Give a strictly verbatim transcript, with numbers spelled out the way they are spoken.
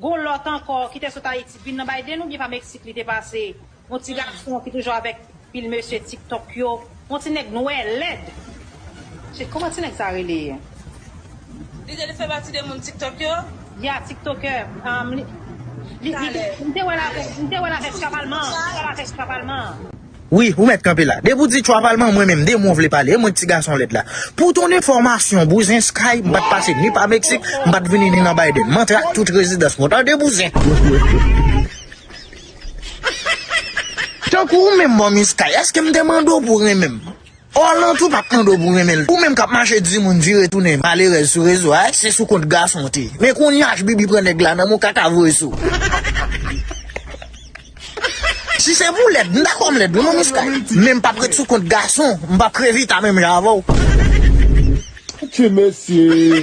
Gon lòt ankò ki te sot Ayiti vin nan Biden oubyen pa Meksik li te pase? Yon ti gason ki toujou avèk pil mesye TikTok yo. Yon ti nèg nwè lèd. Shit, kòman ti nèg sa rele? Li te fè pati de moun TikTok yo? Ya, TikTokè. Um, li, li, li, li te wè l avèk, li te wè l avèk chwa palman. Li te wè l avèk chwa palman. Wi, ou mèt kanpe la. Depi w di twa palman, mwen menm, de mo w vle pale, e mwen ti gason lèd la. Pou ton enfòmasyon, bouzen Sky, m pa t pase ni pa Meksik, m pa t vini ni nan Biden. M antre ak tout rezidans mwen. Tande bouzen. Tankou ou menm, Mòmi Sky, èske m te mande w pou renmen m? Orlando pa t mande w pou renmen l. Ou menm k ap mache di moun vire tounen malerèz sou rezo a, se sou kont gason w te ye. Men kounye a, H B B pran nèg la nan men w, kaka voye sou. Si se pou lèd, m dakò m lèd, wi, Mòmi Sky. Men m p ap ret sou kont gason, m p ap Crevita menm jan avè w. Ti mesye.